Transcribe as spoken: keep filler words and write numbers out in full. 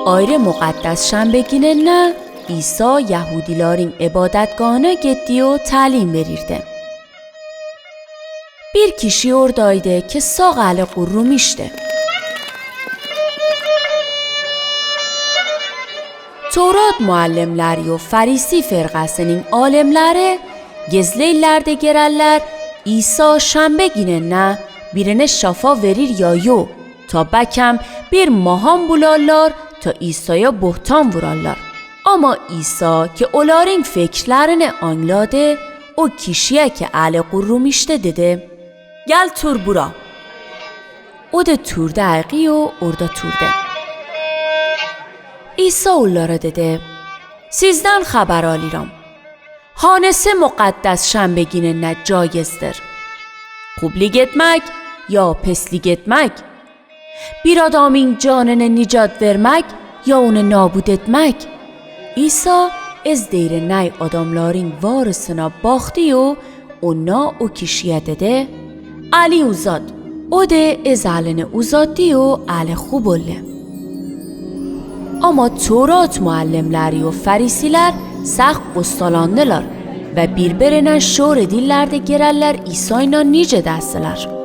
Ayrı muqaddas şämbeginennä Isa yahudilaring ibadatgahına gitdi u talim berirdi. Bir kişi ordaydı ki sag ali qurrumishdi. Tawrat muallimlari u farisi firqasıning alimlari gizli illardi giraller Isa şämbeginennä birine şafa berir ya yu. Ta bakam bir maham bulallar ta Isaya buhtan vurallar. Ama Isa ki olaring fikrlarini angladi, o kişiye ki ali qurrumishdi dedi: Gel tur bura. O de turdi ayqi u orda turdi. Isa ollara dedi: Sizden haber aliram. Hanisi muqaddas şämbeginennä caizdir? Qublik etmek ya pislik etmek? Bir adaming canini nicat vermek ya uni nabut etmek? Isa iz dirinay adamlaring varısına bahdi u onna o kişiye dedi: Ali uzat. O de iz alini uzatdi u ali hubolli. Ama tawrat muallimlari u farisiler sag qustalandılar ve bir-birine şöyle dillardi giraller Isayna nice däsiler.